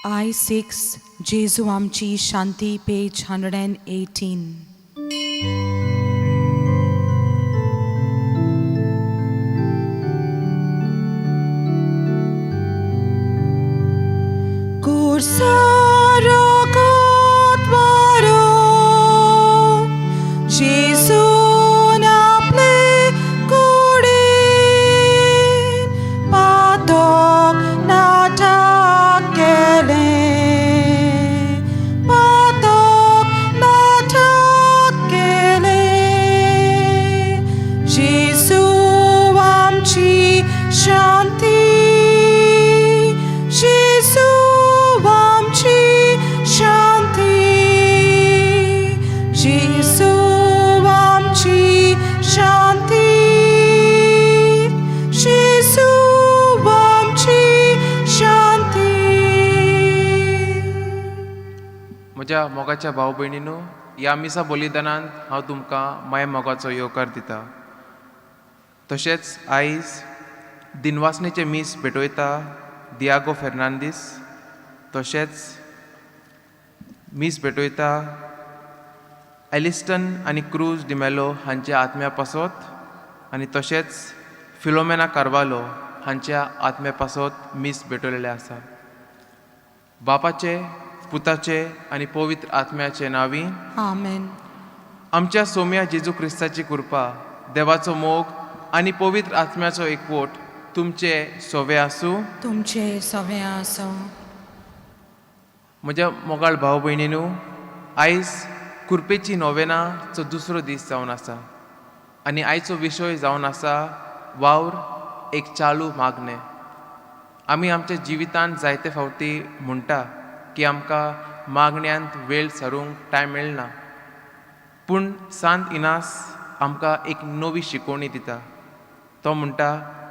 I 6, Jesu Amchi Shanti, page 118. म्हज्या मोगाच्या भाव भयणीनो, ह्या मिसा बलिदानांत हांव तुमकां माय मोगाचो येवकार दिता. तशेंच आयज दिनवासनेचें मीस भेटयता दियागो फेर्नांदीस, तशेंच मीस भेटयता एलिस्टन आनी क्रूज डिमेलो हांच्या आत्म्या पासत आनी तशेंच फिलोमेना कार्वालो हांच्या आत्म्या पासत मीस भेटवलेलें आसा. बापाचे, पुताचे आनी पवित्र आत्म्याचे नांवी आमेन. आमच्या सोम्या जेजू क्रिस्ताची कृपा, देवाचो मोग आनी पवित्र आत्म्याचो एकवट तुमचे सोवे आसूं. तुमचे सवे आसूं. म्हज्या मोगाळ भाव भयणीनू, आयज कुरपेची नोवेनाचो दुसरो दीस जावन आसा आनी आयचो विशय जावन आसा वावर एक चालू मागणें. आमी आमच्या जिवितांत जायते फावटी म्हणटा की आमकां मागण्यांत वेळ सारूंक टायम मेळना, पूण सांत इनास आमकां एक नवी शिकवणी दिता. तो म्हणटा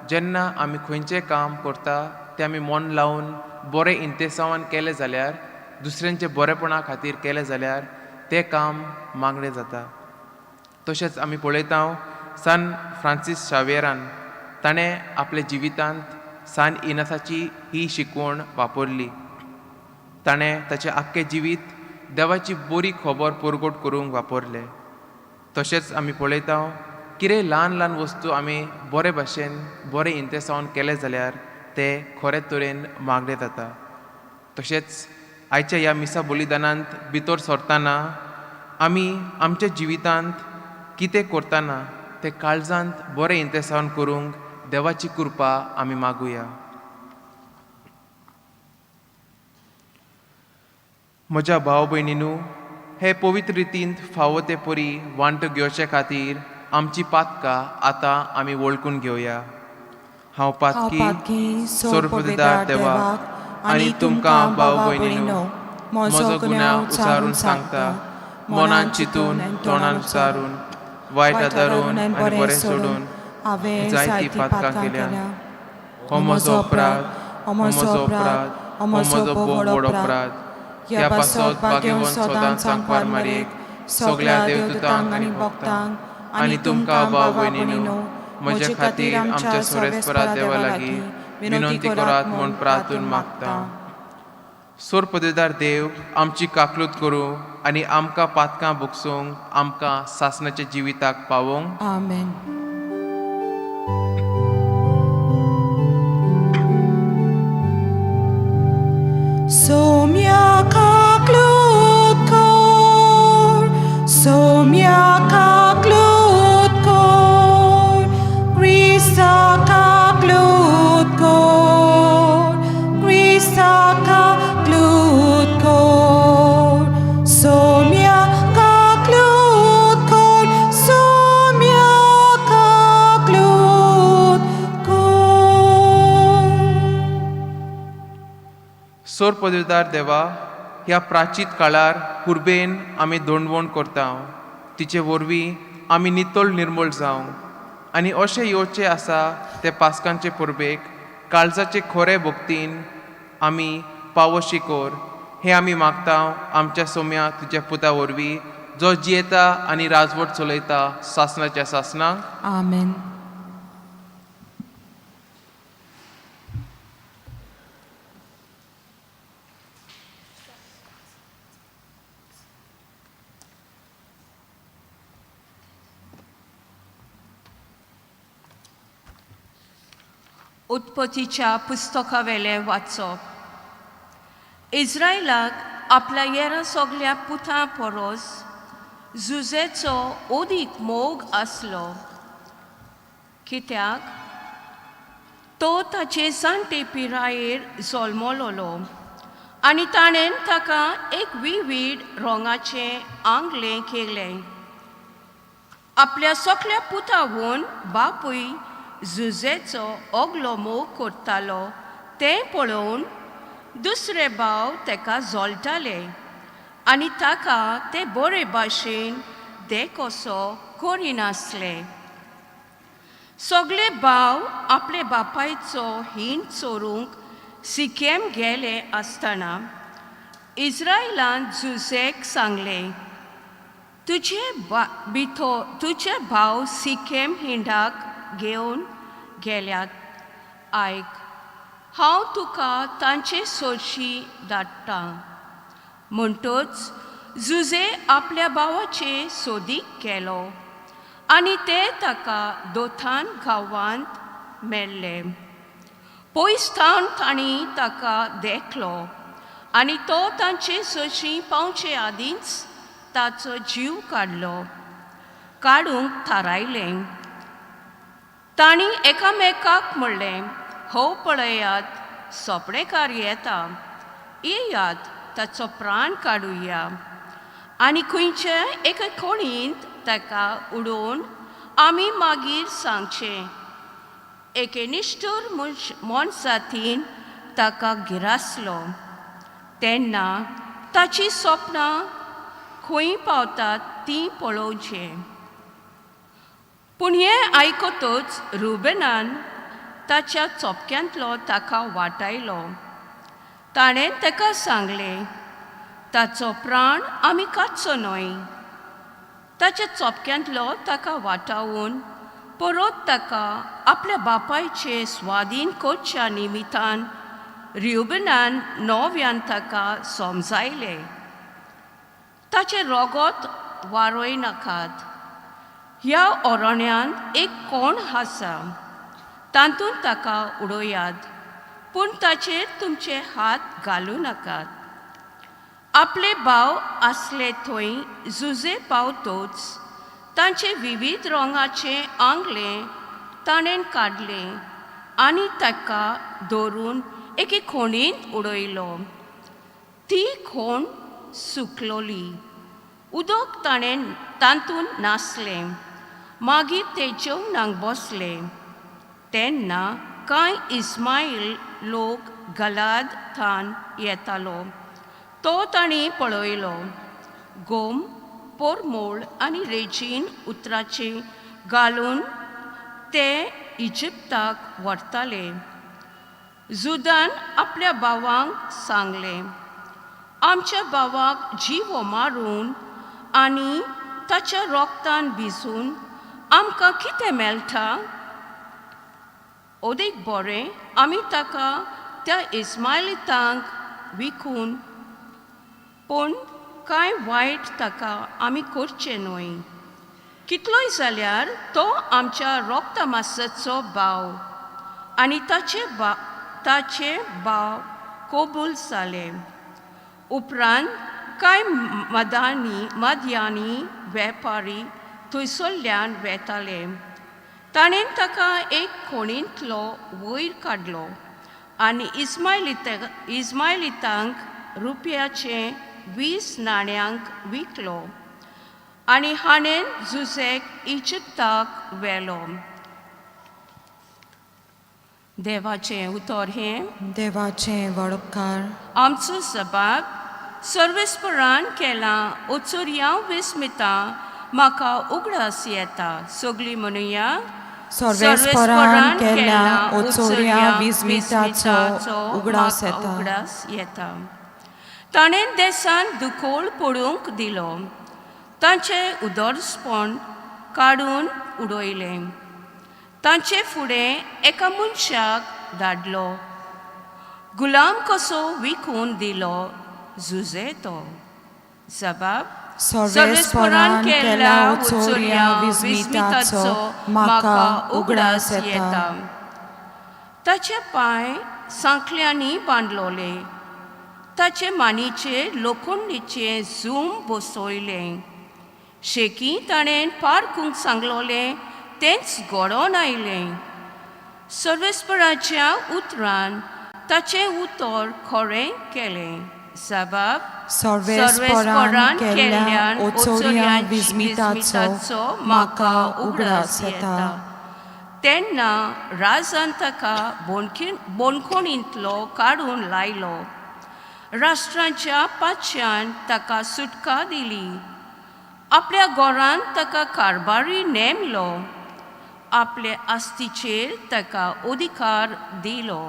जेन्ना आमी खंयचें काम करता तें आमी मन लावन बरें इंतेसांवान केलें जाल्यार, दुसऱ्यांच्या बरेपणा खातीर केलें जाल्यार तें काम मागणें जाता. तशेंच आमी पळयता सान फ्रांसीस शावेरान ताणें आपल्या जिवितांत सान इनासाची ही शिकवण वापरली. ताणें ताचें आख्खें जिवीत देवाची बरी खबर परगट करूंक वापरलें. तशेंच आमी पळयता कितें ल्हान ल्हान वस्तू आमी बरे भाशेन बरें इंतेसांवान केलें जाल्यार तें खरे तरेन मागणें जाता. तशेंच आयच्या ह्या मिसा बलिदानांत भितर सरतना आमी आमच्या जिवितांत कितें करतना तें काळजांत बरें इंतेसांवान करूंक देवाची कृपा आमी मागुया. म्हज्या भाव भयणीनू, हे पवित्र रितींत फावो ते परी वांटो घेवचे खातीर आमची पातकां आतां आमी वळखून घेवया. हांव पातकी सोरपदार देवाक आनी तुमकां भाव भयणीनू म्हजो गुन्यांव उचारून सांगता, मनान चिंतून तोंडान उचारून वायट आदारून आनी बरें सोडून हांवें जायतीं पातकां केल्या. हो म्हजो अपराध, हो म्हजो अपराध, हो म्हजो भोव व्हड अपराध. ह्या पासत भाग्यवंत सदांच सांगपार मारयेक सगळ्या देवदूतांक आनी भक्तांक आनी तुमकां भाव भयणीनू म्हजे खातीर आमच्या सोरेस्परा देवा लागीं विनंती करात म्हूण प्रार्थून मागता. सोर पदवीदार देव आमची काकलूत करूं आनी आमकां पातकां भोगसूंक आमकां सासणाच्या जिविताक पावोवंक. आमेन. Somya kaklut kor, somya kaklut kor, Krista kaklut kor, Krista kaklut kor, somya kaklut kor, somya kaklut kor. सोर पदवीदार देवा, ह्या प्राचीत काळार कुर्बेन आमी दोंडवण करता, तिचे वरवीं आमी नितळ निर्मळ जावंक आनी अशें येवचें आसा ते पास्कांचे परबेक काळजाचे खोरे भक्तीन आमी पावोशी कर, हें आमी मागता आमच्या सोम्या तुज्या पुता वरवीं, जो जियेता आनी राजवट चलयता सासणाच्या सासणाक. आमेन. उत्पत्तीच्या पुस्तकावेलें वाचप. इस्रायलाक आपल्या येरा सगल्या पुतां परस जुजेचो अदीक मोग आसलो, कित्याक तो ताचे जाणटे पिरायेर जल्मलोलो आनी ताणें ताका एक विवीध रंगाचें आंगलें केलें. आपल्या सगल्या पुतावून बापूय जुजेचो ओगलो मोग करतालो तें पळोवन दुसरे भाव तेका जळटाले आनी ताका ते बरे भाशेन देखोसो करिनासले. सगळे भाव आपले बापायचो हीण चोरूंक सिकेम गेले आसतना इस्रायलान जुजेक सांगलें, तुजे बा बिथो तुजे भाव सिकेम हिंडाक घेवन गेल्यात, आयक, हांव तुका तांचे सोरशी धाडटा. म्हणटच जुजे आपल्या भावाचे सोदीक गेलो आनी ते ताका दोथान गांवांत मेळ्ळे. पयस थावन तांणी ताका देखलो आनी तो तांचे सोशी पावचे आदींच ताचो जीव काडलो काडूंक थारायलें. तांणी एकामेकाक म्हणलें, हो पळयात, सोपणेकार येता, येयात ताचो प्राण काडुया आनी खंयचे एका खोणींत ताका उडोवन आमी मागीर सांगचें एके निश्ठूर मनजातीन ताका गिरासलो. तेन्ना ताची सपनां खंय पावतात तीं पळोवचें. पूण हें आयकतच रुबेनान ताच्या चोपक्यांतलो ताका वाटायलो. ताणें ताका सांगलें, ताचो प्राण आमी काडचो न्हय. ताच्या चोपक्यांतलो ताका वाटावन परत ताका आपल्या बापायचे स्वाधीन करच्या निमितान रियुबेनान नव्यान ताका समजायलें, ताचें रोगोत वारय नाकात, ह्या अरण्यांत एक कोण आसा, तातूंत ताका उडयात, पूण ताचेर तुमचे हात घालूं नाकात. आपले भाव आसले थंय जुजे पावतोच तांचे विवीध रंगाचें आंगलें ताणें काडलें आनी ताका धरून एके खोणींत उडयलो. ती खोण सुकलोली, उदक ताणें तातूंत नासलें. मागीर ते जेवणाक बसले. तेन्ना कांय इस्मायल लोक गलाद थान येतालो तो तांणी पळयलो. गोम, पोरमोळ आनी रेजीन उतराचें घालून ते इजिप्ताक व्हरताले. जुदान आपल्या भावांक सांगलें, आमच्या भावाक जिवो मारून आनी ताच्या रोगतान भिजून आमकां कितें मेळटा? अदीक बरें आमी ताका त्या इस्मायलितांक विकून, पूण कांय वायट ताका आमी करचें न्हय. कितलोय जाल्यार तो आमच्या रोगता मासाचो भाव. आनी ताचे भाव कबूल जाले. उपरांत कांय मदयानी वेपारी थंयसरल्यान वेताले. ताणें ताका एक खोणींतलो वयर काडलो आनी इस्मायलितांक रुपयाचे 20 नाण्यांक विकलो आनी हाणें जुजेक इजिप्ताक व्हेलो. देवाचें उतर हें. देवाचें वडपकार. आमचो सबाब सर्वेस्परान केलां ओचोरयां विस्मिता म्हाका उगडास येता. सगळीं म्हणुया. सर्वेस्परान केल्या ओचोरया विस्मिताचो उगडास येता. उगडास येता. ताणें देसान दुकोळ पडूंक दिलो, तांचें उदरसपण काडून उडयलें. तांचे फुडें एका मनशाक धाडलो, गुलाम कसो विकून दिलो जुजे तो. जबाब. सर्वेस्परान केल्या ओचोरया विस्मिताचो म्हाका उगडास येता. ताचे पांय सांखळ्यांनी बांदलोले, ताचे मानीचेर लोखंडीचें झूम बसयलें. शेकी ताणें पारखूंक सांगलोलें तेंच घडोवन आयलें. सर्वेस्पराच्या उतरान ताचें उतर खरें केलें. जबाब. सर्वेस्परान केल्ल्या ओचोऱ्या विस्मिताचो म्हाका उगडास येता. तेन्ना राजान ताका बोनखणींतलो काडून लायलो. राष्ट्रांच्या पातशान ताका सुटका दिली. आपल्या घरांत ताका कारभारी नेमलो. आपले आस्तीचेर ताका अधिकार दिलो.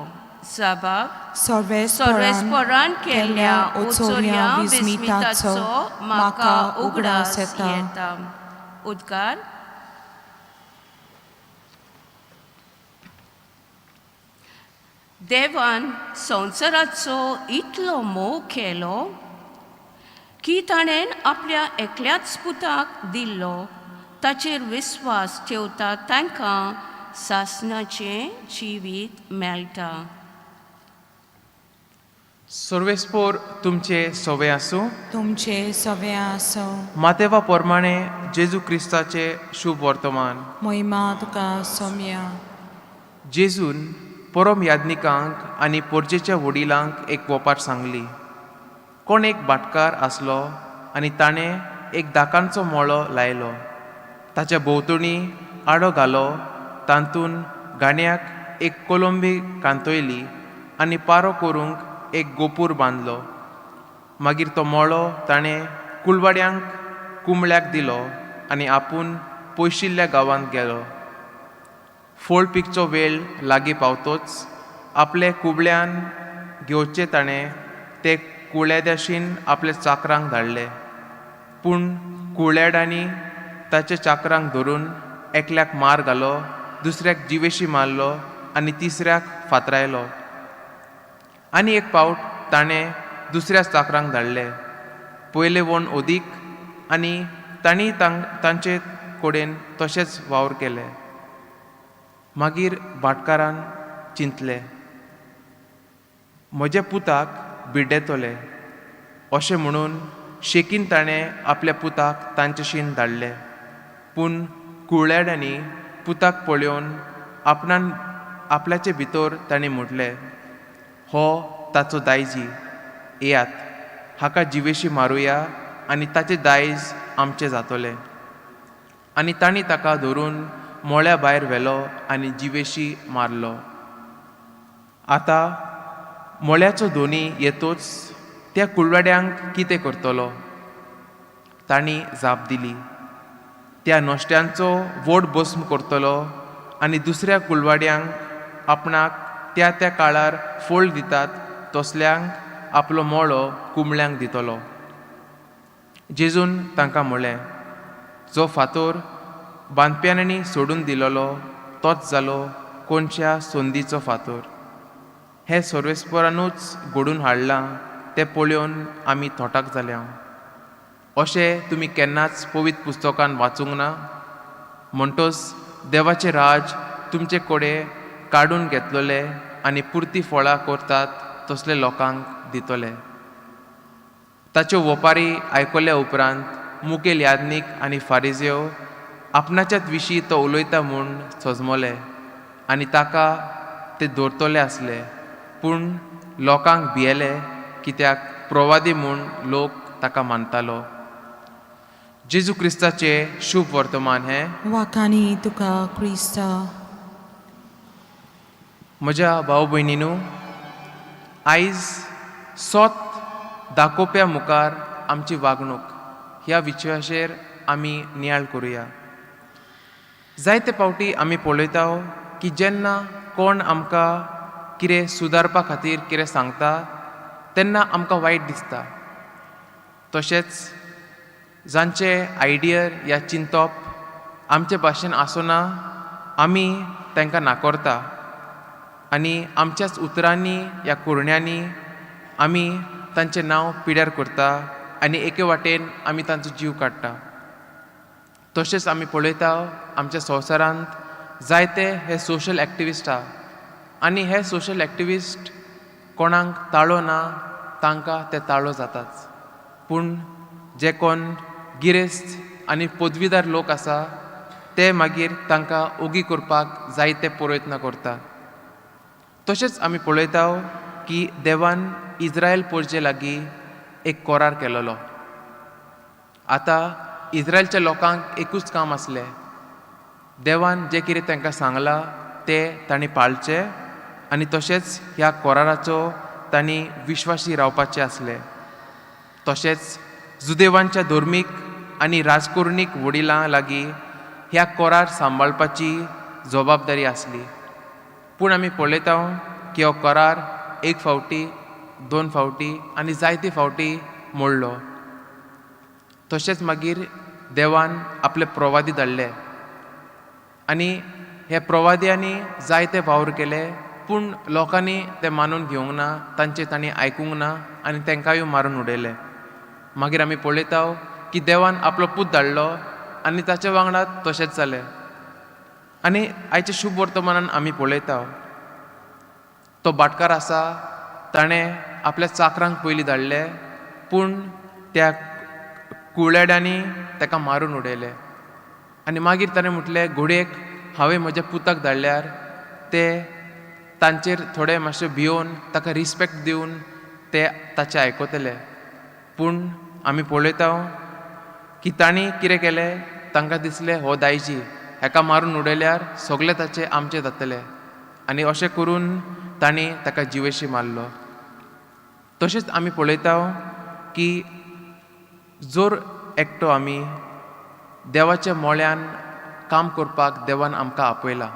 जबाब. सर्वेस्परान केल्ल्या ओचोऱ्या विस्मिताचो म्हाका उगडास येता. उद्गार. देवान संवसाराचो इतलो मोग केलो की ताणें आपल्या एकल्याच पुताक दिल्लो. ताचेर विस्वास ठेवता तांकां सासणाचें जिवीत मेळटा. सर्वेस्पोर तुमचे सोवे आसूं. तुमचे सवे आसूं. मातेवा प्रमाणे जेजू क्रिस्ताचे शुभ वर्तमान. महिमा तुका सोम्या. जेजून परम याज्ञिकांक आनी पोरजेच्या वडिलांक एक वोपार सांगली. कोण एक भाटकार आसलो आनी ताणें एक दाकांचो मळो लायलो. ताच्या भोंवतणी आडो घालो. तातूंत गाण्याक एक कोलंबी कांतयली आनी पारो करूंक एक गोपूर बांदलो. मागीर तो मळो ताणें कुलवाड्यांक कुंबळ्याक दिलो आनी आपूण पयशिल्ल्या गांवांत गेलो. फळ पिकचो वेळ लागीं पावतोच आपले कुबळ्यान घेवचे ताणें ते कुळेद्याशीन आपल्या चाकरांक धाडले. पूण कुळेड्यांनी ताच्या चाकरांक धरून एकल्याक मार घालो, दुसऱ्याक जिवेशी मारलो आनी तिसऱ्याक फातरायलो. आनी एक पावट ताणें दुसऱ्या चाकरांक धाडले, पयले वण अदीक, आनी तांणी तांचे कडेन तशेंच वावर केले. मागीर भाटकारान चिंतलें, म्हज्या पुताक बिड्डेतले. अशें म्हणून शेकीन ताणें आपल्या पुताक तांचेशीन धाडले. पूण कुळ्याड्यांनी पुताक पळोवन आपणान आपल्याचे भितर ताणें म्हटलें, हो ताचो दायजी, येयात हाका जिवेशी मारुया आनी ताचें दायज आमचें जातलें. आनी तांणी ताका धरून मोळ्या भायर व्हेलो आनी जिवेशी मारलो. आतां मोळ्याचो धोनी येतोच त्या कुळवाड्यांक कितें करतलो? तांणी जाप दिली, त्या नश्ट्यांचो व्हड भस्म करतलो आनी दुसऱ्या कुळवाड्यांक आपणाक त्या त्या काळार फळ दितात तसल्यांक आपलो मोळो कुंबळ्यांक दितलो. जेजून तांकां म्हळें, जो फातोर बांदप्यांनी सोडून दिलोलो तोच जालो कोणच्या संदीचो फातोर. हें सर्वेस्परानूच घडून हाडलां तें पळोवन आमी थोटाक जाल्या. अशें तुमी केन्नाच पवित्र पुस्तकान वाचूंक ना? म्हणटच देवाचें राज तुमचे कडेन काडून घेतलोले आनी पुरती फळां करतात तसले लोकांक दितले. ताच्यो वोपारी आयकल्या उपरांत मुखेल याज्ञीक आनी फारिजेव आपणाच्याच विशीं तो उलयता म्हूण सजमले आनी ताका ते दवरतले आसले. पूण लोकांक भियेले, कित्याक प्रवादी म्हूण लोक ताका मानतालो. जेजू क्रिस्ताचें शुभ वर्तमान हें. वाखाणी तुका क्रिस्ता. म्हज्या भाव भयणीनू, आयज सोत दाखोवप्या मुखार आमची वागणूक ह्या विशयाचेर आमी नियाळ करुया. जायते फावटी आमी पळयता की जेन्ना कोण आमकां कितें सुदारपा खातीर कितें सांगता तेन्ना आमकां वायट दिसता. तशेंच जांचे आयडियर या चिंतप आमचे भाशेन आसना आमी तांकां नाकारता आनी आमच्याच उतरांनी या कुरण्यांनी आमी तांचें नांव पिड्यार करता आनी एके वाटेन आमी तांचो जीव काडटा. तशेंच आमी पळयता आमच्या संवसारांत जायते हे सोशल एक्टिविस्ट आहा आनी हे सोशल एक्टिविस्ट कोणाक ताळो ना तांकां ते ताळो जाताच, पूण जे कोण गिरेस्त आनी पदवीदार लोक आसा ते मागीर तांकां ओगी करपाक जायते प्रयत्न करता. तशेंच आमी पळयता की देवान इज्रायल पोरजे लागीं एक करार केलेलो. आतां इज्रायलच्या लोकांक एकूच काम आसलें, देवान जें कितें तांकां सांगलां तें तांणी पाळचें आनी तशेंच ह्या कराराचो तांणी विश्वासी रावपाचें आसलें. तशेंच जुदेवांच्या धर्मीक आनी राजकोरणीक वडिलां लागीं ह्या करार सांबाळपाची जबाबदारी आसली. पूण आमी पळयता की हो करार एक फावटी, दोन फावटी आनी जायते फावटी मोडलो. तशेंच मागीर देवान आपले प्रवादी धाडले आनी हे प्रवाद्यांनी जायते वावर केले, पूण लोकांनी ते मानून घेवंक ना, तांचे तांणी आयकूंक ना आनी तांकांय मारून उडयले. मागीर आमी पळयता की देवान आपलो पूत धाडलो आनी ताच्या वांगडा तशेंच जालें. आनी आयच्या शुभ वर्तमानान आमी पळयता तो भाटकार आसा ताणें आपल्या चाकरांक पयलीं धाडले, पूण त्या कुळेड्यांनी ताका मारून उडयले. आनी मागीर ताणें म्हटलें, घोडयेक हांवें म्हज्या पुताक धाडल्यार ते तांचेर थोडे मातशे भियोवन ताका रिस्पेक्ट दिवन ते ताचें आयकतले. पूण आमी पळयता की तांणी कितें केलें, तांकां दिसलें हो दायजी, हेका मारून उडयल्यार सगळें ताचें आमचें जातलें, आनी अशें करून तांणी ताका जिवेशी मारलो. तशेंच आमी पळयता की जर एकटो आमी देवाच्या मोळ्यान काम करपाक देवान आमकां आपयला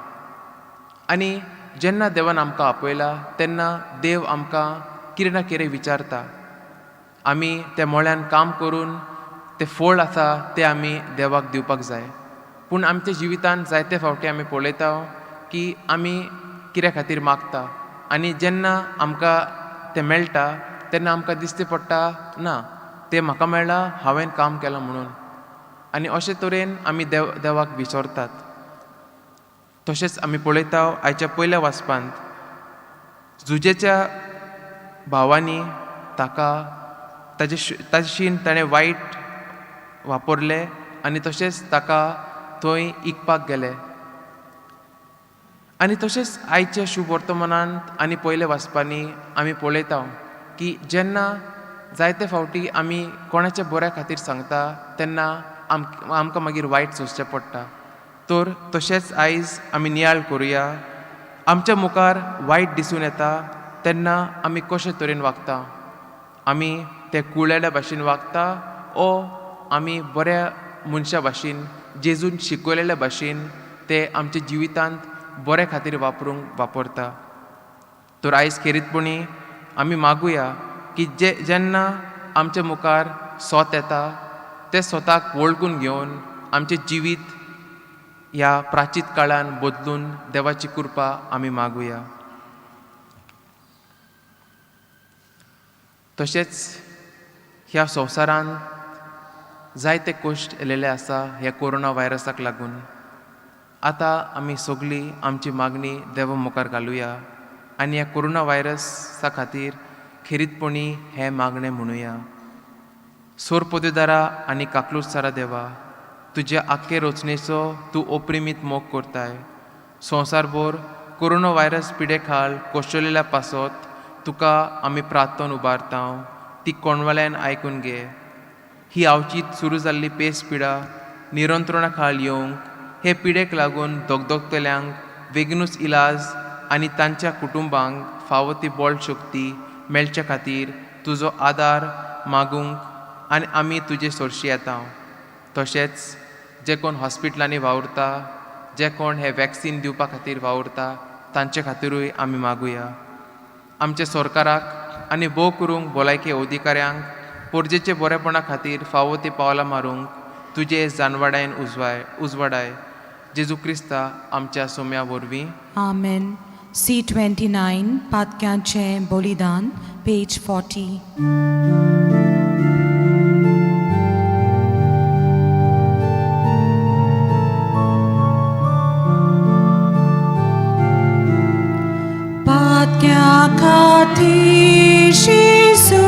आनी जेन्ना देवान आमकां आपयला तेन्ना देव आमकां कितें ना कितें विचारता. आमी त्या मोळ्यान काम करून तें फळ आसा तें आमी देवाक दिवपाक जाय. पूण आमच्या जिवितान जायते फावटी आमी पळयता की आमी कित्या खातीर मागता आनी जेन्ना आमकां तें मेळटा तेन्ना आमकां दिसता पडटा ना तें म्हाका मेळ्ळां, हांवें काम केलां म्हणून, आनी अशे तरेन आमी देवाक विसरतात. तशेंच आमी पळयता आयच्या पयल्या वाचपांत जुजेच्या भावांनी ताका ताजे शीन ताणें वायट वापरलें आनी तशेंच ताका थंय इकपाक गेले. आनी तशेंच आयच्या शुभ वर्तमानांत आनी पयल्या वाचपांनी आमी पळयता की जेन्ना जायते फावटी आमी कोणाच्या बऱ्या खातीर सांगता तेन्ना आमकां मागीर वायट सोंसचें पडटा. तर तशेंच आयज आमी नियाळ करुया, आमच्या मुखार वायट दिसून येता तेन्ना आमी कशे तरेन वागता, आमी ते कुळेल्या भाशेन वागता ओ आमी बऱ्या मनशा भाशेन जेजून शिकयलेल्या भाशेन ते आमच्या जिवितांत बऱ्या खातीर वापरूंक वापरता. तर आयज खेरीतपणी आमी मागुया की जे जेन्ना आमच्या मुखार सोत येता ते स्वताक वळखून घेवन आमचें जिवीत ह्या प्राचीत काळान बदलून देवाची कृपा आमी मागुया. तशेंच ह्या संवसारांत जायते कश्ट येयलेले आसा ह्या कोरोना व्हायरसाक लागून. आतां आमी सगळीं आमची मागणी देवा मुखार घालुया आनी ह्या कोरोना व्हायरसा खातीर खेरीतपणी हें मागणें म्हणुया. सोरपोदेदारा आनी काकलुसारा देवा, तुज्या आख्खे रचणेचो तूं ओप्रिमीत मोग करताय. संवसारभर कोरोना व्हायरस पिडे खाल कोसळिल्ल्या पासत तुका आमी प्रार्थन उबारता, ती कोणवाल्यान आयकून घे. ही आवचीत सुरू जाल्ली पेस पिडा नियंत्रणा खाल येवंक हे पिडेक लागून दगदगतल्यांक वेगनूच इलाज आनी तांच्या कुटुंबांक फावो ती बळ शक्ती मेळच्या खातीर तुजो आदार मागूंक आनी आमी तुजे सोरशी येता. तशेंच जे कोण हॉस्पिटलांनी वावुरता, जे कोण हे वॅक्सीन दिवपा खातीर वावुरता तांचे खातिरूय आमी मागुया. आमच्या सरकाराक आनी भोव करूंक भलायकी अधिकाऱ्यांक पोरजेचे बरेपणा खातीर फावो ती पावलां मारूंक तुजे जानवाडायन उजवाडाय. जेजू क्रिस्ता आमच्या सोम्या वरवीं. आमेन. C29 पातक्यांचें बलिदान, पेज 40. दिशिसून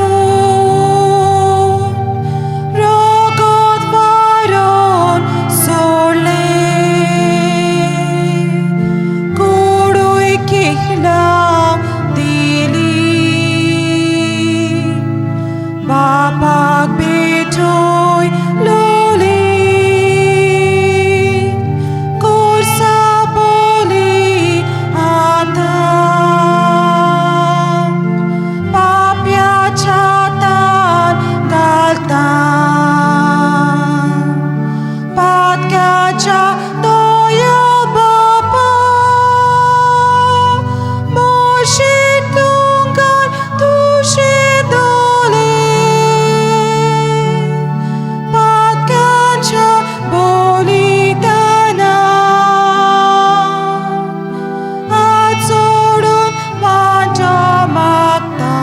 रगत वारोवन सोडलें कुडूय किल्लां दिली बापाक भेटोय लोली कोर्सा बोली आतां पाप्याच्या तान घालता पातक्याच्या दोया बापा मोशी तुंगार तुशे दोले पातक्याच्या बोलिताना हात सोडून वांटो मागता.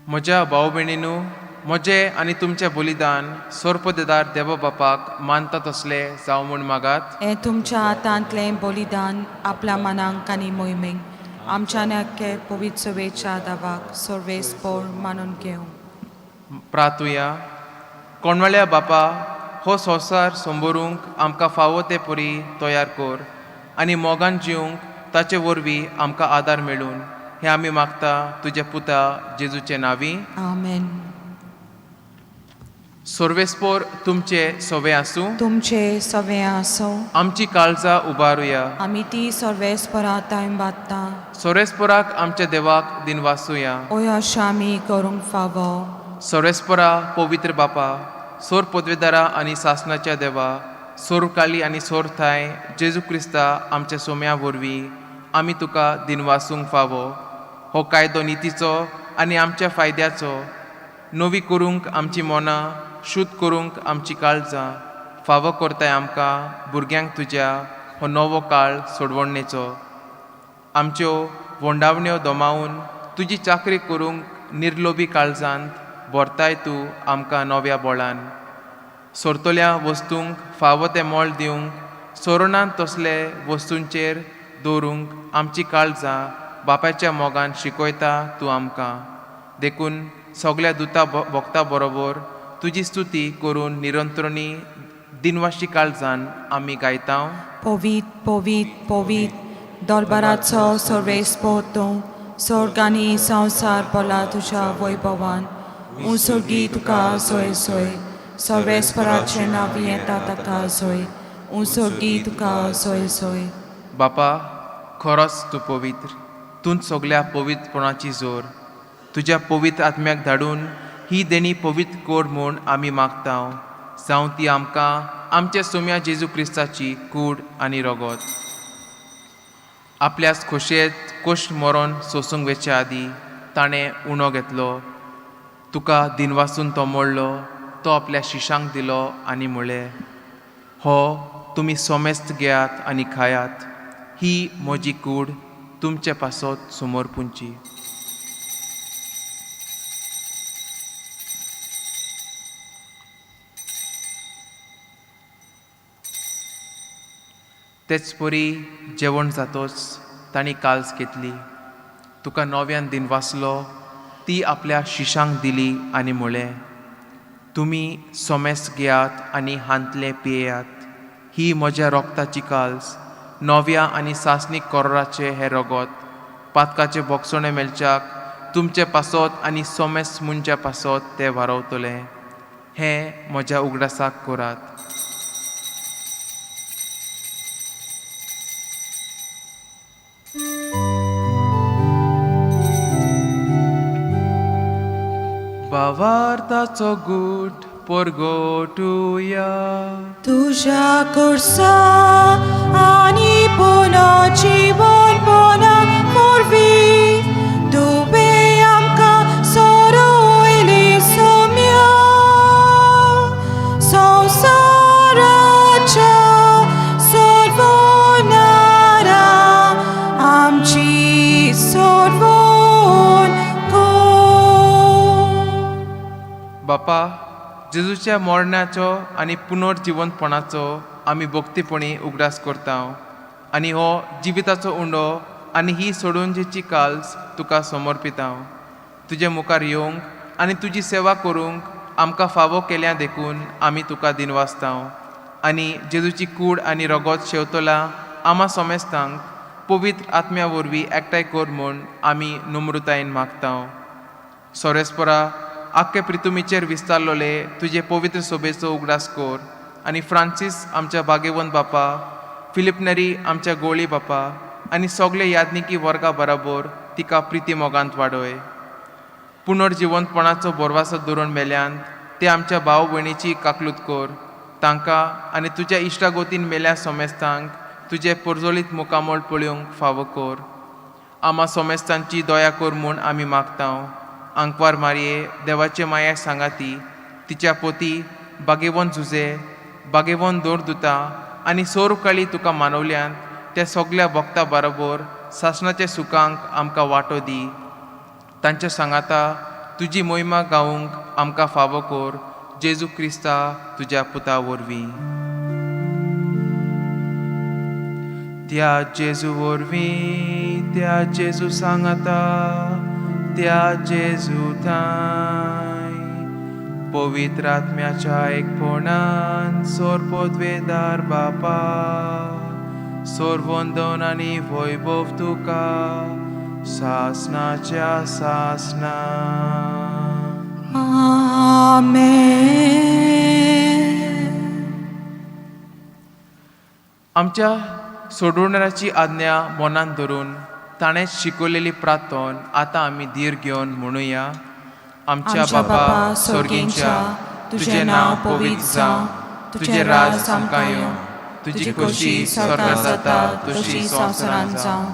म्हज्या भाव भयणीनू, म्हजें आनी तुमचें बलिदान सोरपदेदार देवा बापाक मानता तसलें जावं म्हूण मागात. हें तुमच्या हातांतलें बलिदान आपल्या मनांक आनी मोहिमेक आमच्या नाके पवित्र सभेच्या दावाक सर्वेस्पोर मानून घेवं. प्रातुया. कोणवाळ्या बापा, हो संवसार संबोरूंक आमकां फावो ते परी तयार कर आनी मोगान जिवंक ताचे वरवीं आमकां आदार मेळून, हें आमी मागता तुज्या पुता जेजूचे नांवी. आमेन. सर्वेस्पोर तुमचे सवे आसूं. तुमचे सवे आसूं. आमची काळजां उबारुया. आमी ती सर्वेस्परा तांय बादता. सोरेस्पोराक आमच्या देवाक दिनवासुया. ओय अशें आमी करूंक फावो. सोरेस्पोरा पवित्र बापा, सोर पदवेदारा आनी सासणाच्या देवा, सोर काली आनी सोर थांय जेजू क्रिस्ता आमच्या सोम्या वरवीं आमी तुका दिनवासूंक फावो. हो कायदो नितीचो आनी आमच्या फायद्याचो, नवी करूंक आमची मनां, शुद्ध करूंक आमची काळजां फावो करताय आमकां भुरग्यांक तुज्या हो नवो काळ सोडवणेचो. आमच्यो वोंडावण्यो दोमावन तुजी चाकरी करूंक निर्लोभी काळजांत भरताय तूं आमकां नव्या बोळान. सोरतल्या वस्तूंक फावो तें मोल दिवंक, सोरणांत तसले वस्तूंचेर दवरूंक आमची काळजां बापायच्या मोगान शिकयता तूं आमकां. देखून सगल्या दुता भक्ता बरोबर तुजी स्तुती करून निरंतरणी दिनवाशी काळजान आमी गायता. पवीत पवीत पवीत दरबाराचो सर्वेस्पोर तूं, स्वर्ग आनी संवसार भरला तुज्या वैभवान. उंसर्गी तुका सोय सोय, सर्वेस्पराचें नांव येता ताका सोय, उंसर्गी तुका सोय सोय. बापा, खरोच तूं पवित्र, तूंच सगल्या पवित्रपणाची जोर. तुज्या पवित्र आत्म्याक धाडून ही देणी पवित्र कर म्हूण आमी मागता, जावं ती आमकां आमच्या सोम्या जेजू क्रिस्ताची कूड आनी रगत. आपल्याच खोशयेत कोश्ट मरोन सोसूंक वेचे आदीं ताणें उणो घेतलो, तुका दिनवासून तो मोडलो, तो आपल्या शिशांक दिलो आनी म्हणलें, हो तुमी सोमेस्त घेयात आनी खायात, ही म्हजी कूड तुमचे पासत समोर पुंची. तेच परी जेवण जातोच तांणी काल्स घेतली, तुका नव्यान दिनवासलो, ती आपल्या शिशांक दिली आनी म्हणलें, तुमी सोमेस्त घेयात आनी हांतले पियेयात, ही म्हज्या रोगताची काल्स, नव्या आनी सासणीक कोरोराचें हें रगत पातकाचें भोगसणें मेळच्याक तुमचे पासत आनी सोमेस्त मनच्या पासत तें वारवतलें. हें म्हज्या उगडासाक करात. भावार्थाचो गूट परगटुया. तुज्या कोर्सा आनी पुनो जिवनपणा वरवीं तुवें आमकां सोडयली सोम्या, संवसाराच्या सोडवणारा आमची सोडवण कर. बापा, जेजूच्या मरणाचो आनी पुनर्जिवंतपणाचो आमी भक्तीपणी उगडास करता आनी हो जिविताचो उंडो आनी ही सोडूनजेची काल्स तुका समर्पितांव. तुजे मुखार येवंक आनी तुजी सेवा करूंक आमकां फावो केल्या देखून आमी तुका दिनवासतांव. आनी जेजूची कूड आनी रगत शेवतला आमा सोमेस्तांक पवित्र आत्म्या वरवीं एकठांय कर म्हूण आमी नम्रतायेन मागतांव. सोरेस्परा, आख्खे प्रितुमीचेर विस्तारलोले तुजे पवित्र सोबेचो उगडास कर आनी फ्रांसीस आमच्या भागेवंत बापा, फिलिप नेरी आमच्या गोळी बापा आनी सगळे यादनिकी वर्गा बराबर तिका प्रिती मोगांत वाडय. पुनर्जिवंतपणाचो बोरवासो धरून मेल्यान ते आमच्या भाव भयणीची काकलूत कर. तांकां आनी तुज्या इश्टागोतीन मेल्या सोमेस्तांक तुजें परजोळीत मुखामळ पळोवंक फावो कर. आमा सोमेस्तांची दया कर म्हूण आमी मागतांव. आंकवार मारये देवाचे माया सांगाती तिच्या पोती बागेवन झुजे बागेवन दोर दुता आनी सोरकाळी तुका मानवल्यान त्या सगल्या भक्ता बरोबर सासणाच्या सुखांक आमकां वांटो दी. तांच्या सांगाता तुजी मोहिमा गावूंक आमकां फावो कर. जेजू क्रिस्ता तुज्या पुता वरवीं. त्या जेजू वरवीं, त्या जेजू सांगाता, त्या जेजू थांय पवित्र आत्म्याच्या एकपणान सोरपोदवेदार बापा, सोरवंदन आनी वैभव तुका सासनाच्या सासना. आमेन. आमच्या सोडवणाराची आज्ञा मनांत धरून ताणें शिकवलेली प्रार्थन आतां आमी धीर घेवन म्हणुया. आमच्या बापा स्वर्गींच्या, तुजें नांव पवित्र जावं, तुजें राज आमकां येवं, तुजी खोशी स्वर्गांत जाता तशी संवसारांत जावं.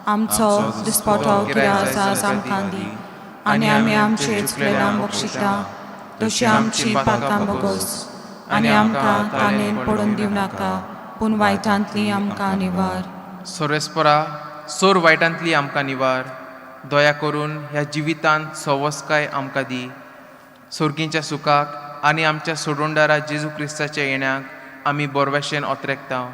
आमचो दिसपटो कित्याक आसा आमकां दी आनी आमी आमचे चुकलेल्या बक्षिता तशी आमची पातकां बगोस आनी आमकां ताणें पडून दिवं नाका, पूण वायटांतली आमकां निवार. सोरेस्परा, सोर वायटांतली आमकां निवार. दया करून ह्या जिवितांत सवस्काय आमकां दी. सोर्गींच्या सुखाक आनी आमच्या सोडवणदारा जेजू क्रिस्ताच्या येण्याक आमी बोरवेशेन ओतरेकता.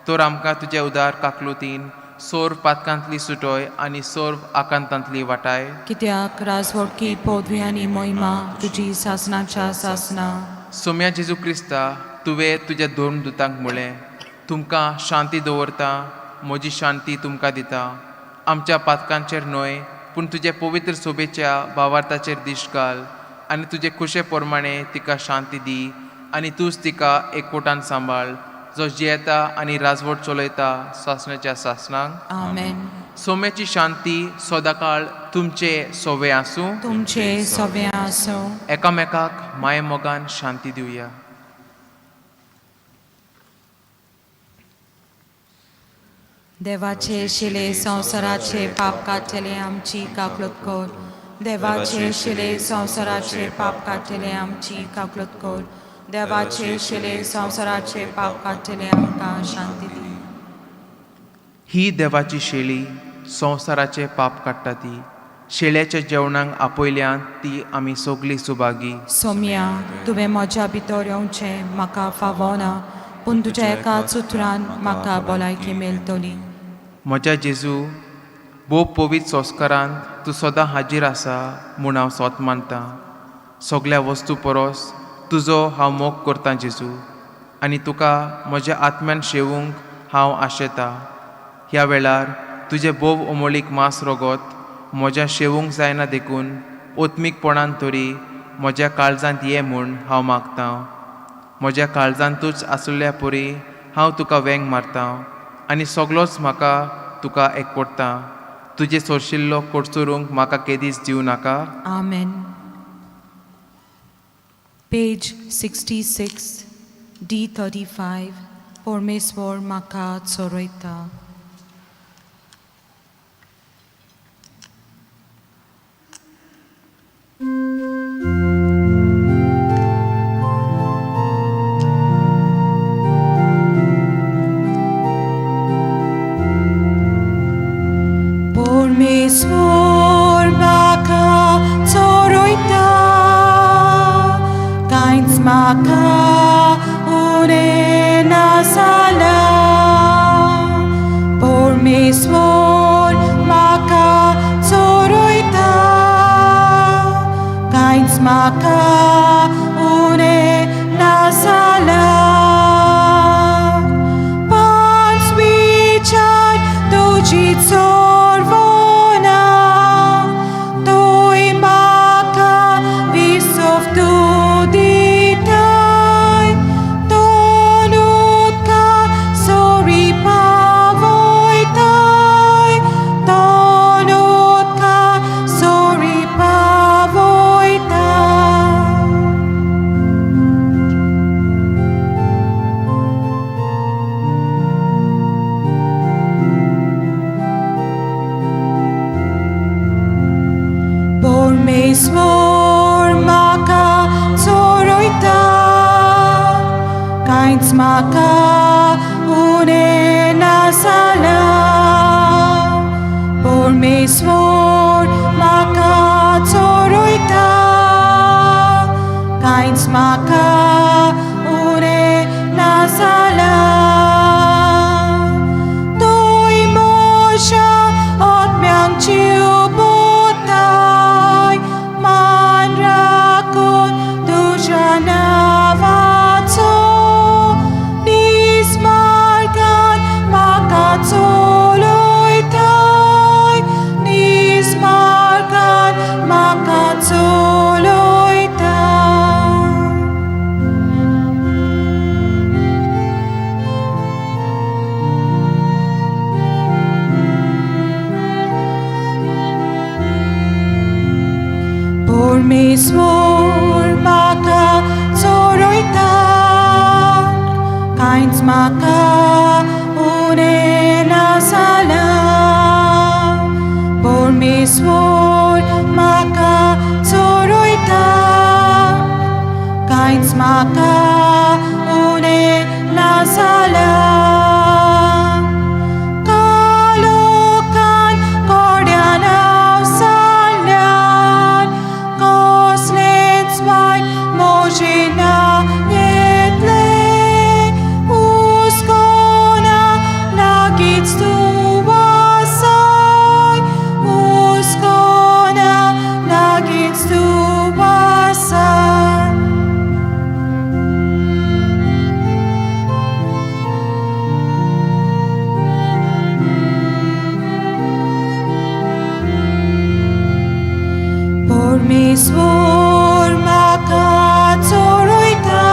तर आमकां तुज्या उदार काकलुतीन सोर पातकांतली सुटोय आनी सोर आकांतांतली वाटाय. कित्याक राजवटकी पदवी आनी मोहिमा तुजी सासनाच्या सासना. सोम्या जेजू क्रिस्ता, तुवें तुज्या दोन दुतांक म्हळें, तुमकां शांती दवरता, म्हजी शांती तुमकां दिता. आमच्या पातकांचेर न्हय पूण तुजे पवित्र सोबेच्या भावार्थाचेर दिश्ट घाल आनी तुजे खुशे प्रमाणे तिका शांती दी आनी तूंच तिका एकवटान सांबाळ, जो जियेता आनी राजवट चलयता सासणाच्या सासणांक. आमेन. सोम्याची शांती सदांकाळ तुमचे सोवे आसूं. तुमचे सोवे आसूं. एकामेकाक माये मोगान शांती दिवया. देवाचे शिले संवसाराचे पाप काडटले आमची काकलूत कर. देवाचे शिले संवसाराचे पाप काडटले आमची काकलूत कर. देवाचे शिले संवसाराचे पाप काडटले आमकां शांती दी. ही देवाची शेळी संवसाराचे पाप काडटा ती. शेळ्याच्या जेवणाक आपयल्यान ती आमी सगळीं सुभागी. सोम्या, तुवें म्हज्या भितर येवचें म्हाका फावना, पूण तुज्या एका सुत्रान म्हाका भलायकी मेळटली. म्हज्या जेजू, भोव पवित्र संस्कारांत तूं सदां हाजीर आसा म्हूण हांव सोत मानतां. सगल्या वस्तू परस तुजो हांव मोग करतां जेजू, आनी तुका म्हज्या आत्म्यान शेवूंक हांव आशेतां. ह्या वेळार तुजें भोव अमोलीक मांस रगत म्हज्या शेवूंक जायना देखून ओत्मीकपणान तरी म्हज्या काळजांत ये म्हूण हांव मागतां. म्हज्या काळजांतूच आसल्या परी हांव तुका वेंग मारतां आनी सगलोच म्हाका तुका एकवटता. तुजें सोरशिल्लो कोडचोरूंक म्हाका केदीच दिवं नाका. आमेन. पेज 66, D35. परमेश्वर म्हाका चोरयता. परमेश्वर म्हाका चोरयता, कांयच म्हाका उणें नासलां. कांयच म्हाका उणें ना जालां. परमेश्वर म्हाका चोरयता, कांयच म्हाका उणें ना जालां. तूंय म्हज्या आत्म्यांक जीव पुताय, मान राखून तुज्या नांवाचो. नीज मार्गान म्हाका चलयताय, नीज मार्गान म्हाका चलयताय. परमेश्वर म्हाका चोरयता, कांयच म्हाका उणें ना जालां. परमेश्वर म्हाका चोरयता, कांयच म्हाका उणें ना जालां. कालोखान कोड्यान हांव सारल्यार, कसलेंच वायट म्हजेर ना येतलें. हुस्को ना, लागींच तूं आसाय. हुस्को ना, लागींच तूं आसाय. परमेश्वर म्हाका चोरयता,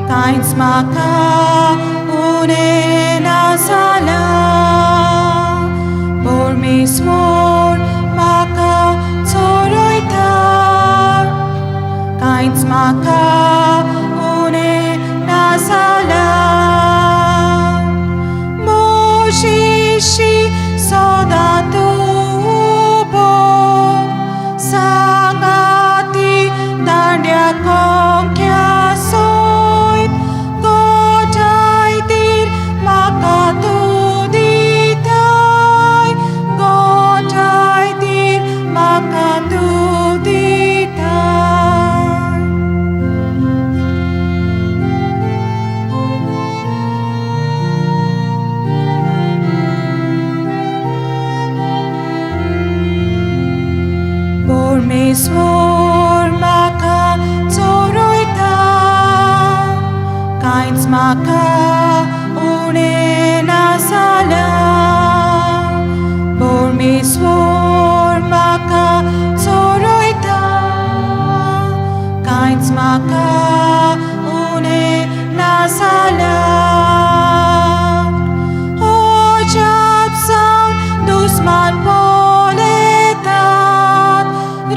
कांयच म्हाका उणें ना जालां. परमेश्वर म्हाका चोरयता, कांयच म्हाका उणें ना जालां. म्हजेशी सदां तूं उबो, सांगाती दांड्या कोंक्या सयत. घोटाय धीर म्हाका तूं दिताय, घोटाय धीर म्हाका तूं दिताय. परमेश्वर म्हाका चोरयता, कांयच म्हाका उणें ना जालां. परमेश्वर म्हाका चोरयता, कांयच म्हाका उणें ना जालां. अजाप जावन दुस्मान पळयतात,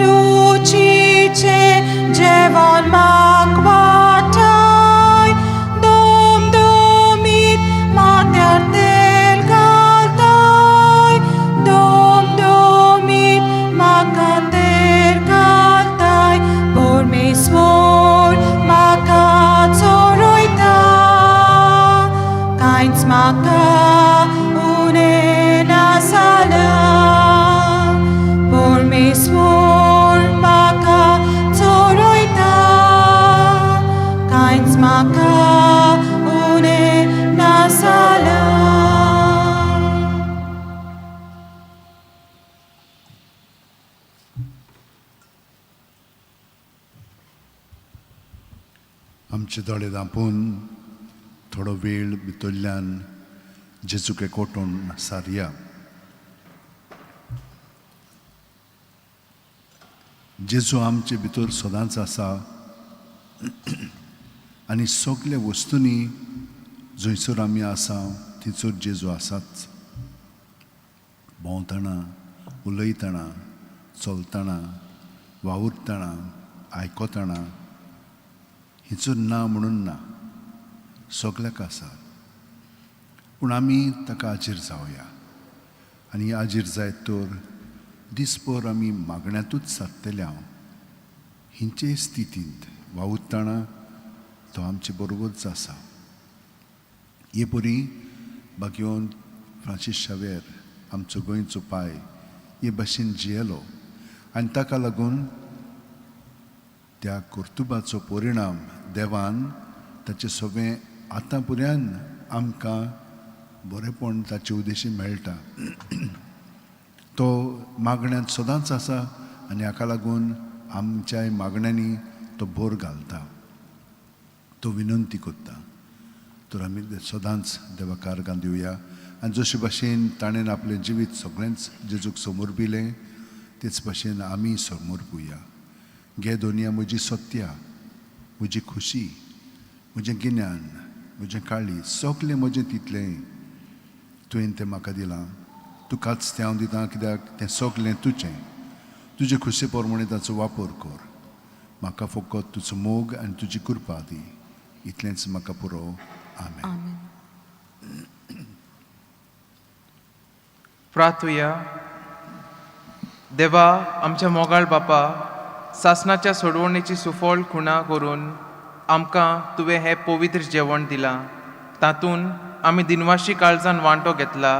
रुचीचें जेवण म्हाक वाडटाय. दुमदुमीत माथ्यार तेल घालताय, दुमदुमीत म्हाका तेल घालताय. परमेश्वर म्हाका चोरयता, कांयच म्हाका उणें ना जालां. परमेश्वर म्हाका चोरयता, कांयच म्हाका उणें ना जालां. आमचे दोळे धांपून थोडो वेळ भितरल्यान जेजूक एकवटून सारया. जेजू आमचे भितर सदांच आसा आनी सगल्या वस्तूंनी जंयसर आमी आसा थंयसर जेजू आसाच. भोंवतना, उलयतना, चलतना, वावुरतना, आयकतना, हिचो ना म्हणून ना, सगल्याक आसा. पूण आमी ताका आजीर जावया आनी आजीर जायत तर दीसभर आमी मागण्यांतूच सादतले हांव. हिंचे स्थितींत वावुरतना तो आमचे बरोबरच आसा. हे परी भाग्यवंत फ्रांसीस शावेर आमचो गोंयचो पाय हे भाशेन जियेलो आनी ताका लागून त्या कर्तुबाचो परिणाम देवान ताचे सगळें आतां पर्यंत आमकां बरेंपण ताचे उद्देशी मेळटा. तो मागण्यांत सदांच आसा आनी हाका लागून आमच्याय मागण्यांनी तो भर घालता, तो विनंती करता. तर आमी सदांच देवा कारगां दिवया आनी जशे भाशेन ताणें आपलें जिवीत सगळेंच जेजूक समर्पिलें तेच भाशेन आमी समर्पुया. घे दोनया म्हजी सत्या, म्हजी खुशी, म्हजें गिन्यान, म्हजें काळीज, सगलें म्हजें तितलें तुवें तें म्हाका दिलां. तुकाच तें हांव दितां कित्याक तें सगलें तुजें. तुजे खुशे प्रमाणे ताचो वापर कर. म्हाका फकत तुजो मोग आनी तुजी कृपा दी, इतलेंच म्हाका पुरो. आमेन. आमेन. प्रार्थुया. देवा आमच्या मोगाळ बापा, सासणाच्या सोडवणेची सुफळ खुणा करून आमकां तुवें हें पवित्र जेवण दिलां. तातूंत आमी दिनवाशी काळजान वांटो घेतला.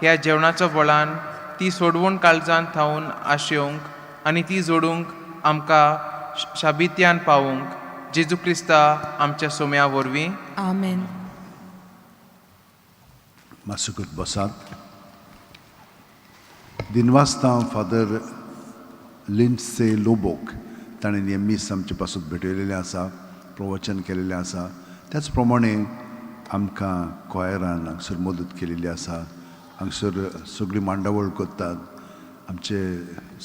ह्या जेवणाच्या बळान ती सोडवण काळजान थावन आशेवंक आनी ती जोडूंक आमकां शाबित्यान पावूंक जेजू क्रिस्ता आमच्या सोम्या वरवीं. आमेन. मातसो बसात. दिनवासता फादर लिंडसे लोबोक, ताणें हें मीस आमचे पासून भेटयलेलें आसा, प्रवचन केलेलें आसा. त्याच प्रमाणे आमकां कॉयरान हांगसर मदत केलेली आसा. हांगसर सगळी मांडावळ करतात आमचे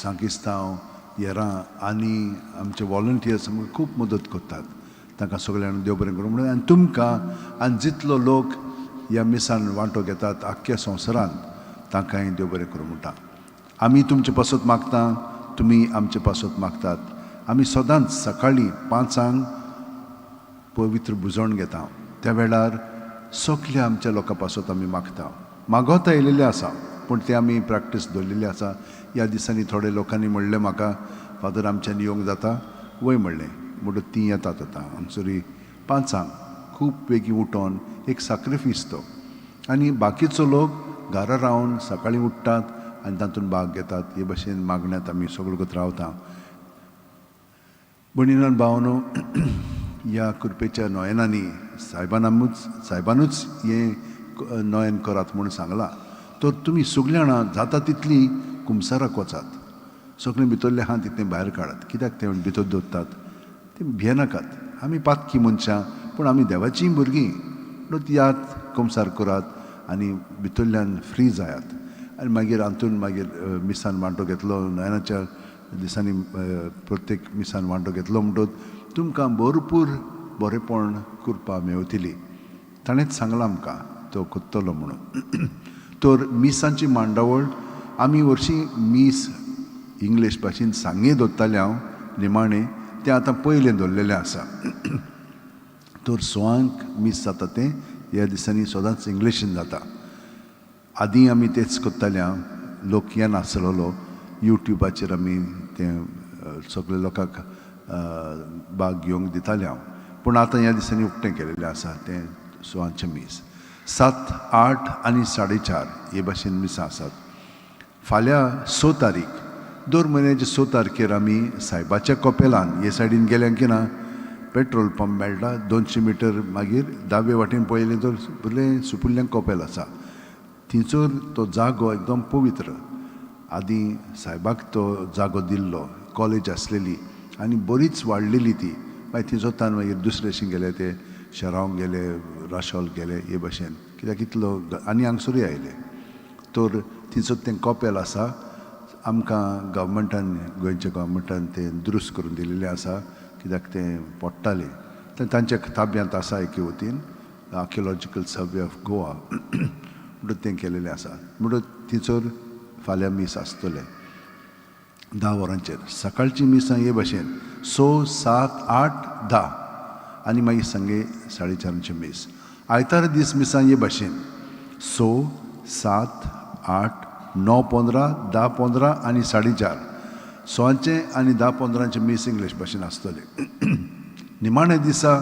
सांकिस्तांव, येरां आनी आमचे वॉलंटियर्स आमकां खूब मदत करतात. तांकां सगळ्यांक देव बरें करूं म्हणून. आनी तुमकां आनी जितलो लोक ह्या मिसान वांटो घेतात आख्ख्या संवसारांत तांकांय देव बरें करूं म्हणटा. आमी तुमचे पासत मागता, तुमी आमचे पासत मागतात. आमी सदांच सकाळीं 5 पवित्र भुजवण घेता. त्या वेळार सगल्या आमच्या लोकां पासत आमी मागता. मागोता येयलेलें आसा पूण तें आमी प्रॅक्टीस दवरलेली आसा. ह्या दिसांनी थोडे लोकांनी म्हणलें म्हाका, फादर आमच्यान येवंक जाता वय म्हणलें, म्हणटच तीं येतात आतां हांगसरी 5 खूब बेगीन उठोन एक साक्रिफीस तो. आनी बाकीचो लोक घरा रावन सकाळीं उठ्ठात आनी तातूंत भाग घेतात. हे भाशेन मागण्यांत आमी सगळो कत रावता. भयणीन भावनो, ह्या कृपेच्या नयनांनी सायबानूच हें नयन करात म्हूण सांगलां. तर तुमी सगळीं जाणां जाता तितलीं कुमसाराक वचात. सगळीं भितरलें आहा तितलें भायर काडात. कित्याक तें भितर दवरतात तें भियेनाकात. आमी पातकी मनशां पूण आमी देवाचीं भुरगीं. म्हणून याद कुमसार करात आनी भितरल्यान फ्री जायात. आनी मागीर हातून मागीर मिसान वांटो घेतलो नयनाच्या दिसांनी प्रत्येक मिसान वांटो घेतलो म्हणटच तुमकां भरपूर बरेपण कृपा मेवतली. ताणेंच सांगलां आमकां तो करतलो म्हणून. तर मिसांची मांडावळ आमी हरशीं मीस इंग्लीश भाशेन सांगे दवरतालें हांव निमाणें, तें आतां पयलें दवरलेलें आसा. तर 6 मीस जाता तें ह्या दिसांनी सदांच इंग्लिशीन जाता. आदीं आमी तेच करताले, हांव लोक येनासलेलो. युट्यूबाचेर आमी तें सगळे लोकांक भाग घेवंक दितालें हांव. पूण आतां ह्या दिसांनी उक्तें केलेलें आसा तें 6 मीस. 7, 8 आनी 4:30 हे भाशेन मिसां आसात. फाल्यां 6 तारीख, दर म्हयन्याचे 6 तारखेर आमी सायबाच्या कपेलान हे सायडीन गेल्या की ना पेट्रोल पंप मेळटा 200 मिटर मागीर दावे वाटेन पळयलें तर बरें सुपुल्लें कपेल आसा. थंयसर तो जागो एकदम पवित्र. आदीं सायबाक तो जागो दिल्लो, कॉलेज आसलेली आनी बरीच वाडलेली ती. मागीर थंयसर तान मागीर दुसरे अशें गेले, ते शेरांव गेले, राशोल गेले हे भाशेन, कित्याक इतलो आनी हांगसरूय आयले. तर थंयसर तें कपेल आसा. आमकां गव्हर्मेंटान, गोंयच्या गव्हर्मेंटान तें दुरुस्त करून दिलेलें आसा कित्याक तें पडटालें. तें तांच्या ताब्यांत आसा एके वतीन, आर्कियोलॉजिकल सर्वे ऑफ गोवा म्हणून तें केलेलें आसा. म्हणून थंयसर फाल्यां मीस आसतलें 10 वरांचेर. सकाळची मिसां हे भाशेन 6, 7, 8, 10 आनी मागीर सांगे 4:30 मीस. आयतारा दीस मिसां हे भाशेन 6, 7, 8, 9, 15, 10, 15 आनी 4:30. 6 आनी 10:15 मीस इंग्लीश भाशेन आसतलें. निमाण्या दिसा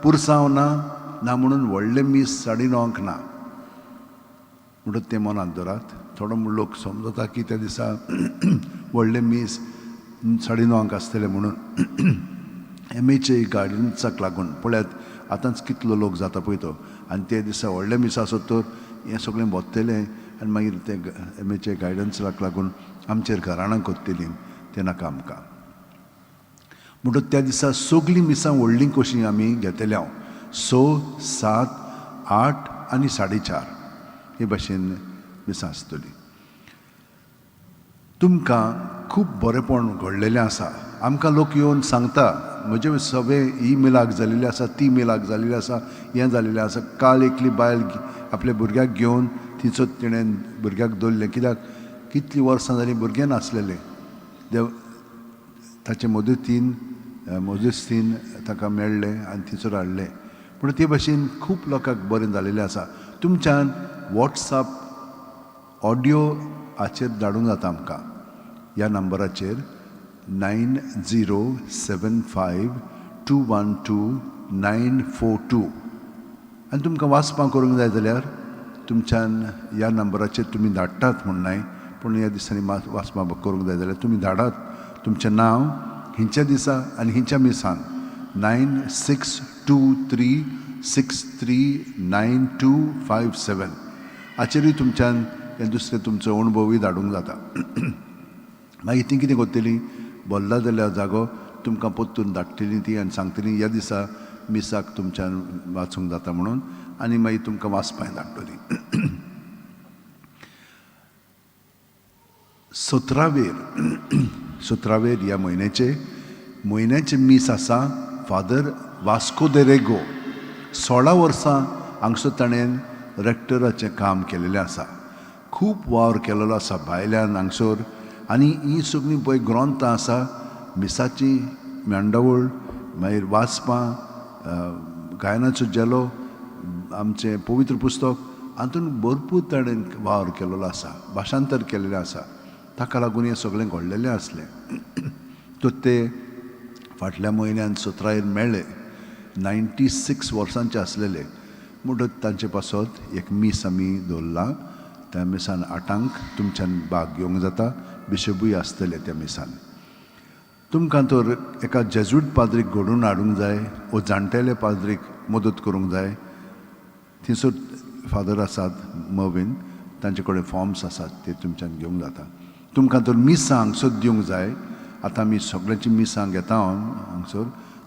पुरसांव ना ना म्हणून व्हडलें मीस 9:30 ना. म्हणटच तें मनांत दवरात. थोडो लोक समजता की त्या दिसा व्हडलें मीस 9:30 आसतलें म्हणून. एम एच ए गार्डन्साक लागून पळयात आतांच कितलो लोक जाता पळय तो, आनी ते दिसा व्हडलें मीस आसत तर हें सगळें भोंवतलें आनी मागीर ते एम एच ए गायडन्साक लागून आमचेर घराणां करतलीं, तें नाका आमकां. म्हणटच त्या दिसा सगळीं मिसां व्हडलीं कशीं आमी घेतले हांव 6, 7, 8 आनी 4:30 हे भाशेन मिसां आसतलीं. तुमकां खूब बरेंपण घडलेलें आसा. आमकां लोक येवन सांगता म्हजे सगळे ही मिलाक जालेली आसा, ती मिलाक जालेली आसा, हें जालेलें आसा. काल एकली बायल आपल्या भुरग्याक घेवन तिचो तिणें भुरग्याक दवरलें, कित्याक कितलीं वर्सां जालीं भुरगें नासलेलें. देव ताचे मदतीन मजस्तीन ताका मेळ्ळें आनी थंयसर हाडलें. पूण ते भाशेन खूब लोकांक बरें जालेलें आसा. तुमच्यान वॉट्सएप ऑडियो हाचेर धाडूंक जाता आमकां ह्या नंबराचेर 9075 212 942. आनी तुमकां वाचपाक करूंक जाय जाल्यार तुमच्यान ह्या नंबराचेर तुमी धाडटात म्हूण न्हय, पूण ह्या दिसांनी वाचपाक करूंक जाय जाल्यार तुमी धाडात तुमचें नांव हिंच्या दिसा आनी हिंच्या मिसान 9623 63 9257 हाचेरूय तुमच्यान हें दुसरें तुमचो अणभवूय धाडूंक जाता. मागीर ती कितें करतलीं, भरला जाल्यार जागो तुमकां परतून धाडटलीं ती आनी सांगतलीं ह्या दिसा मिसाक तुमच्यान वाचूंक जाता म्हणून, आनी मागीर तुमकां वाचपाक धाडटलीं. सतरावेर ह्या म्हयन्याचें मीस आसा फादर वास्को दे रेगो. 16 वर्सां हांगसर ताणें रेक्टराचें काम केलेलें आसा. खूब वावर केलेलो आसा भायल्यान हांगसर. आनी हीं सगळीं पळय ग्रंथां आसा मिसाची मांडावळ, मागीर वाचपां, गायनाचो झेलो, आमचें पवित्र पुस्तक, हातूंत भरपूर ताणें वावर केलेलो आसा, भाशांतर केलेलें आसा. ताका लागून हें सगळें घडलेलें आसलें. तर ते फाटल्या म्हयन्यान 17 मेळ्ळे, 96 वर्सांचे आसलेले. म्हणटच तांचे पासत एक मीस आमी दवरलां. त्या मिसान 8 तुमच्यान भाग घेवंक जाता, बिशपूय आसतले त्या मिसान. तुमकां तर एका जेजूट पाद्रीक घडोवन हाडूंक जाय वो जाणटेले पाद्रीक मदत करूंक जाय. थंयसर फादर आसात मवीन, तांचे कडेन फॉर्म्स आसात ते तुमच्यान घेवंक जाता. तुमकां तर मिसां हांगसर दिवंक जाय. आतां आमी सगळ्यांची मिसां घेता हांव हांगसर,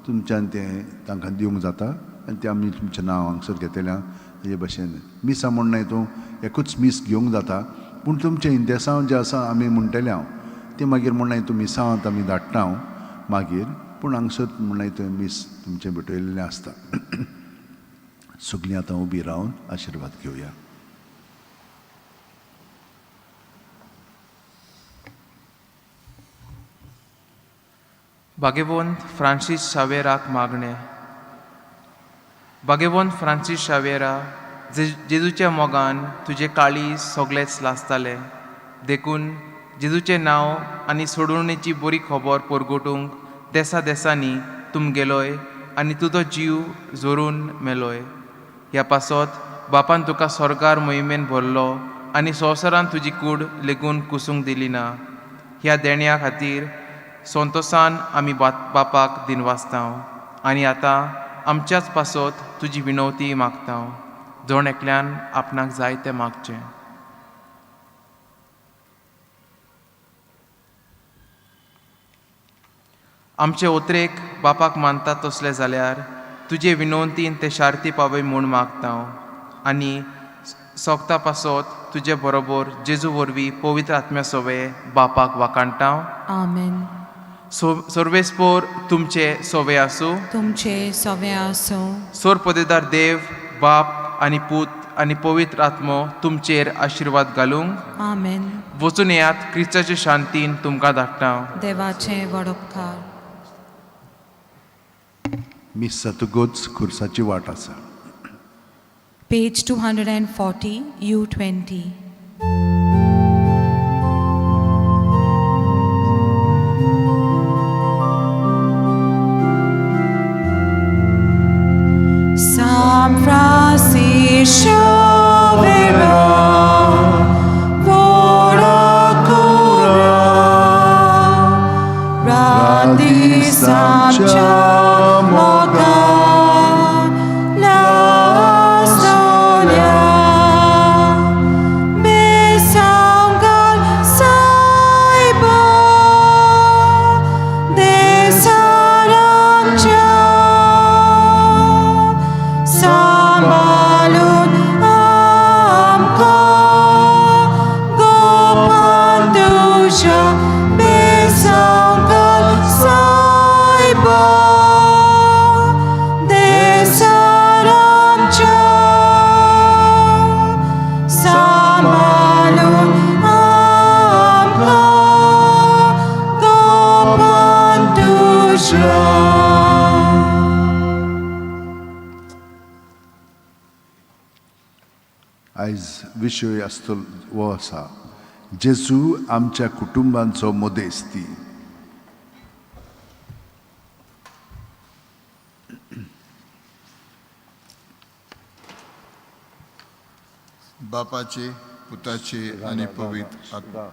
तुमच्यान तें तांकां दिवंक जाता आनी तें आमी तुमचें नांव हांगसर घेतलें. हे भाशेन मिसां म्हूण न्हय तूं एकूच मीस घेवंक जाता, पूण तुमचें इंतेसांव जें आसा आमी म्हणटलें हांव तें मागीर म्हण न्हय तूं मिसांत आमी धाडटा हांव मागीर, पूण हांगसर म्हण न्हय तें मीस तुमचें भेटयलेलें आसता. सगळीं आतां उबी रावन आशिर्वाद घेवया. भाग्यवंत फ्रांसीस शावेराक मागणें. भाग्यवंत फ्रांसीस शावेरा, जेजूच्या मोगान तुजें काळीज सगळेंच लासतालें, देखून जेजूचें नांव आनी सोडवणेची बरी खबर परगटूंक देसा देसांनी तुमगेलोय आनी तुजो जीव जोरून मेलोय. ह्या पासत बापान तुका स्वर्गार मोहिमेन भरलो आनी संवसारान तुजी कूड लेगून कुसूंक दिली ना. ह्या देण्या खातीर संतोसान आमी बापाक दिनवासतांव आनी आतां आमच्याच पासत तुजी विनवती मागतांव. जण एकल्यान आपणाक जाय तें मागचें. आमचे ओतरेक बापाक मानता तसलें जाल्यार तुजे विनवतीन ते शार्ती पावय म्हूण मागतांव आनी सोगता पासत तुजे बरोबर जेजू वरवीं पवित्र आत्म्या सोवे बापाक वाखाणटांव. आमेन. सर्वेस्पोर तुमचे सोवे आसूं. तुमचे सोवे आसूं. सोर पदेदार देव बाप आनी पूत आनी पवित्र आत्मो तुमचेर आशिर्वाद घालूंक. आमेन. वचून येयात, क्रिस्ताचे शांतीन तुमकां धाडटा. देवाचे व्हड उपकार. मीस जातकूच खुर्साची वाट आसा. Page 240, U20. San Francisco vera vora cura Radi Samcha Moga La Storia Besangal Saiba De Sarancha Sambalun Amka Gopandusha Besangal Saiba De Sarancha Sambalun Amka Gopandusha. आयज विशय आसतलो हो आसा, जेजू आमच्या कुटुंबांचो मदेस्ती. बापाचे, पुताचे आनी पवित्र आत्मा.